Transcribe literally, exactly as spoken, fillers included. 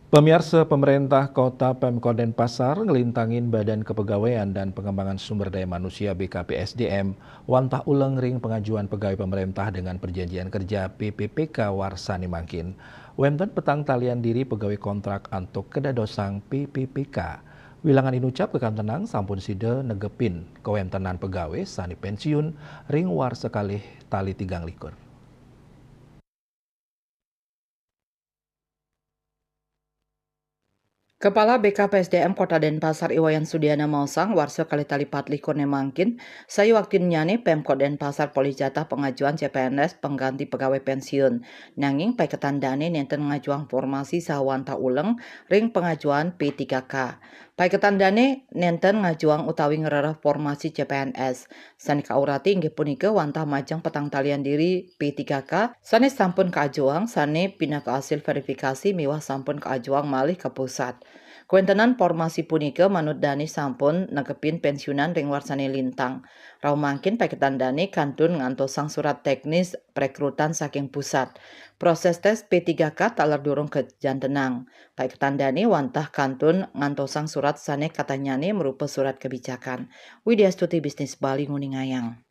Pemirsa, pemerintah kota Pemkot Denpasar ngelintangin Badan Kepegawaian dan Pengembangan Sumber Daya Manusia, B K P S D M, wantah uleng ring pengajuan pegawai pemerintah dengan perjanjian kerja, P P P K, war sane mangkin. Wenten petang talian diri pegawai kontrak antuk kedadosang P P P K. Wilangan inucap kekantenang sampun sida negepin kawentenan pegawai sane pensiun ring warsa kalih tali tigang likur. Kepala B K P S D M Kota Denpasar, I Wayan Sudiana, maosang, warsa kalih tali pat likur ne mangkin, sayuaktinnyane Pemkot Denpasar polih jatah pengajuan C P N S pengganti pegawai pensiun. Nanging paiketan dane nenten ngajuang formasi saha wantah uleng ring pengajuan P tiga K. Paiketan dane nenten ngajuang utawi ngrereh formasi C P N S. Sane kaurati inggih punika wantah majeng petang talian diri P tiga K sane sampun kaajuang, sane pinaka asil verifikasi miwah sampun kaajuang malih ka pusat. Kawentenan formasi punika manut dane sampun negepin pensiunan ring warsane lintang. Rauh mangkin paiketan dane kantun ngantosang surat teknis perekrutan saking pusat. Proses tes P tiga K taler durung kajantenang. Paiketan dane wantah kantun ngantosang surat sane katannyane marupa surat kebijakan. Widya Stuti, Bisnis Bali, nguningayang.